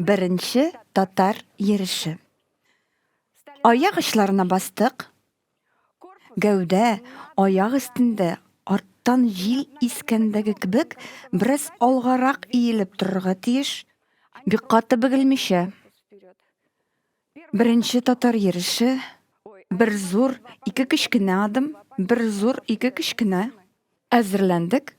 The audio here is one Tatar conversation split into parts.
Беренче татар йөреше. Аяк очларына бастык. Гәүдә аяк өстендә арттан җил искәндәге кебек бераз алгарак иелеп торырга тиеш, бик каты бөгелмичә. Беренче татар йөреше, бер зур, ике кечкенә адым, бер зур, ике кечкенә. Әзерләндек.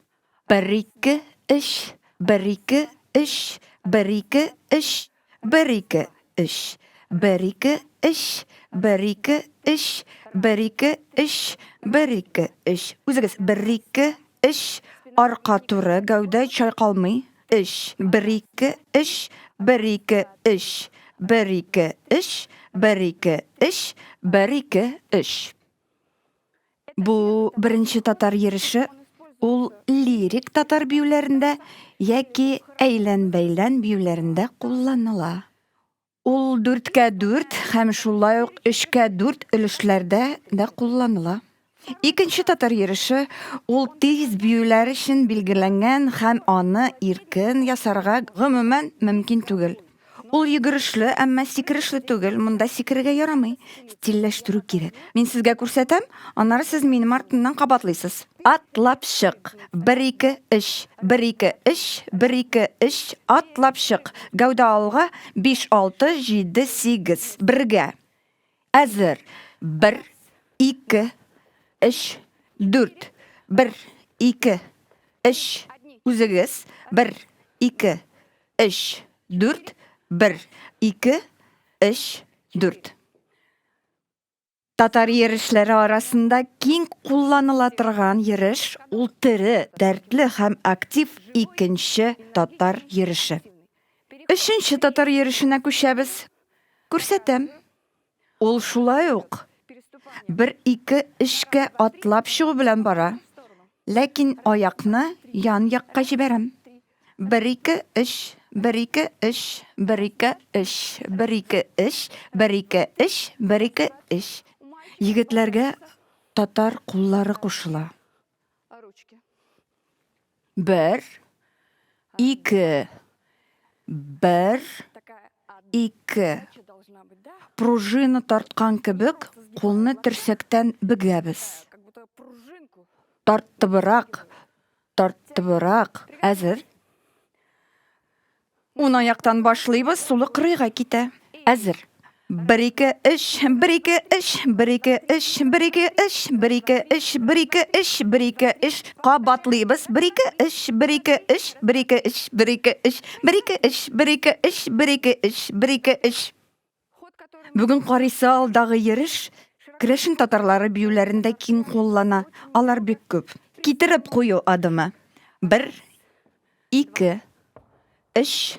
Бер, ике, өч, бер, ике, өч, бер, ике, өч, бер, ике, өч, бер, ике, өч, бер, ике, өч, бер, ике, өч, бер, ике, өч. Үзегез бер, ике, өч, арка туры, гәүдә чайкалмый. Өч, бер, ике, өч, бер, ике, өч, бер, ике, өч, бер, ике, өч, бер, ике, өч. Бу беренче татар йөреше, ул лирик татар биюләрендә яки әйлән-бәйлән биюләрендә кулланыла. Ул дүрткә дүрт һәм шулай ук өчкә дүрт өлешләрдә дә кулланыла. Икенче татар йөреше ул тиз биюләр өчен билгеләнгән һәм аны иркен ясарга гомумән мөмкин түгел. Ул йөгерешле, әмма сикерешле түгел, монда сикерергә ярамый, стильләштерү кирәк. Мин сезгә күрсәтәм, аннары сез минем артымнан кабатлыйсыз. Атлап чык. Бер, ике, өч. Бер, ике, өч. Бер, ике, өч. Атлап чык. Гәүдә алга. Биш, алты, җиде, сигез. Бергә. Әзер. Бер, ике, өч, дүрт. Бер, ике, өч. Үзегез. Бер, ике, өч, дүрт. Бер, ике, өч, дүрт. Татар йөрешләре арасында киң кулланыла торган йөреш ул тере, дәртле һәм актив икенче татар йөреше. Өченче татар йөрешенә күчәбез. Күрсәтәм. Ул шулай ук бер, ике, өчкә атлап чыгу белән бара. Ләкин аякны ян-якка җибәрәм. Бер, ике, өч, бер, ике, өч, бер, ике, өч, бер, ике, өч, бер, ике, өч, бер, ике, өч. Егетләргә татар куллары кушыла. Бер, ике, бер, ике. Пружина тарткан кебек, кулны терсәктән бөгәбез. Тарттыбрак, Тарттыбрак. Әзер. Ун аяктан башлыйбыз, сулы кырыйга китә. Әзер. Бер, ике, өч, бер, ике, өч, бер, ике, өч, бер, ике, өч, бер, ике, өч, бер, ике, өч, бер, ике, өч. Кабатлыйбыз. Бер, ике, өч, бер, ике, өч, бер, ике, өч, бер, ике, өч, бер, ике, өч, бер, ике, өч, бер, ике, өч, бер, ике, өч. Бүген карыйсы алдагы йөреш керәшен татарлары биюләрендә киң куллана. Алар бик күп. Китереп кую адымы. Бер, ике, өч,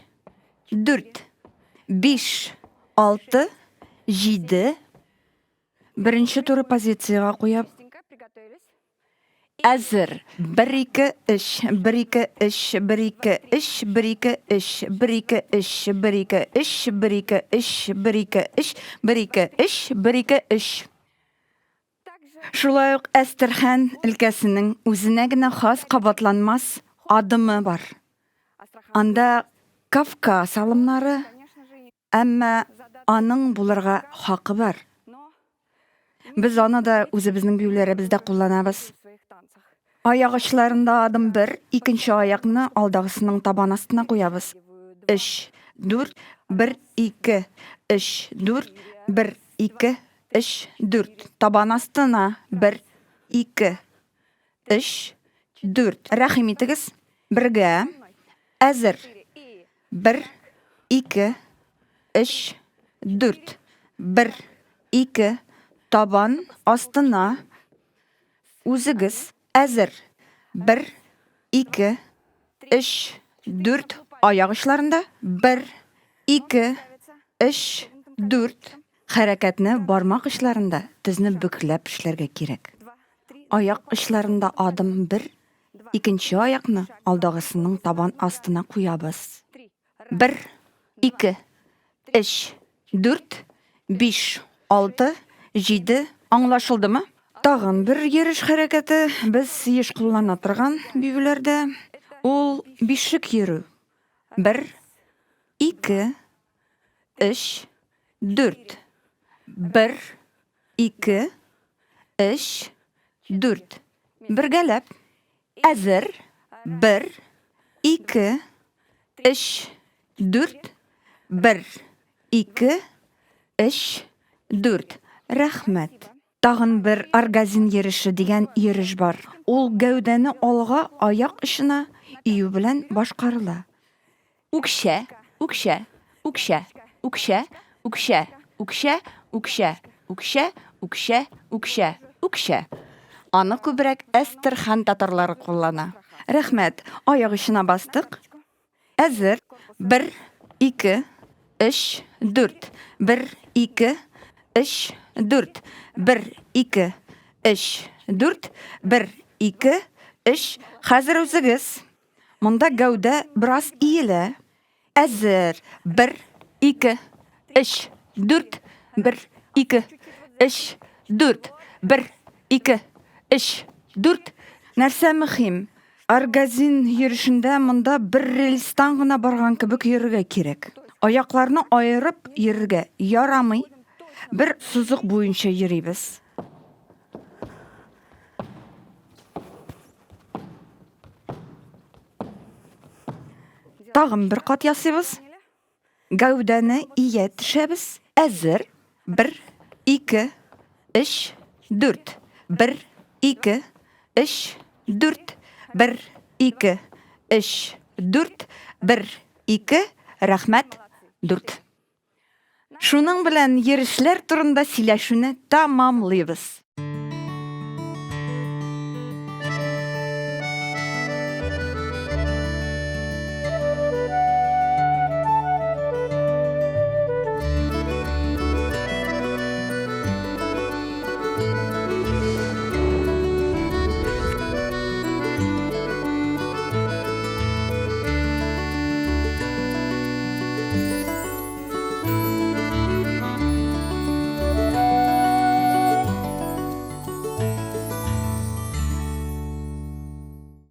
дүрт, биш, алты, җиде. Беренче туры позициягә куеп, Әзер. Бер, ике, өч. Бер, ике, өч. Бер, ике, өч. Бер, ике, өч. Бер, ике, өч. Бер, ике, өч. Бер, ике, өч. Бер, ике, өч. Бер, ике, өч. Бер, ике, өч. Шулай ук Әстерхан өлкәсенең үзенә генә хас кабатланмас адымы бар. Анда Кавказ алымнары, әмма аның булырга хакы бар. Без аны да үзебезнең биюләребездә кулланабыз. Аяк очларында адым бер, икенче аякны алдагысының табан астына куябыз. Өч, дүрт, бер, ике, өч, дүрт, бер, ике, өч, дүрт. Табан астына бер, ике, өч, дүрт. Рәхим итегез. Бергә. Әзер. Бер, ике, өч, дүрт. Бер, ике, табан астына үзегез әзер. Бер, ике, өч, дүрт, аяк очларында. Бер, ике, өч, дүрт. Хәрәкәтне бармак очларында тезне бөкләп эшләргә кирәк. Аяк очларында адым бер, Икенче аякны алдагысының табан астына куябыз. Бер, ике, өч, дүрт, биш, алты, җиде. Аңлашылдымы? Тагын бер йөреш хәрәкәте без еш куллана торган биюләрдә. Ул бишек йөрү. Бер, ике, Өч, дүрт. Бер, ике, өч, дүрт. Бергәләп. Әзер. Бер, ике, өч, дүрт. Бер, ике, өч, дүрт. Рәхмәт. Тагын бер аргазин йөреше дигән йөреш бар. Ул гәүдәне алга аяк очына ию белән башкарыла. Үкчә, үкчә, үкчә, үкчә, үкчә, үкчә, үкчә, үкчә, үкчә, үкчә, үкчә. Аны күбрәк Әстерхан татарлары куллана. Рәхмәт, аяк очына бастык. Әзер. Бер, ике, өч, дүрт. Бер, ике, өч, дүрт. Бер, ике, өч, дүрт. Бер, ике, өч. Хәзер үзегез. Монда гәүдә бераз иелә. Әзер. Бер, ике, өч, дүрт. Бер, ике, өч, дүрт. Бер, ике, өч, дүрт. Нәрсә мөһим? Аргазин йөрешендә монда бер рельстан гына барган кебек йөрергә кирәк. Аякларны аерып йөрергә ярамый. Бер сызык буенча йөрибез. Тагын бер кат ясыйбыз. Гәүдәне ия төшәбез. Әзер. Бер, ике, өч, дүрт. Бер, ике, өч, дүрт. Бер, ике, өч, дүрт. Бер, ике, рәхмәт, дүрт. Шуның белән йөрешләр турында сөйләшүне тәмамлыйбыз.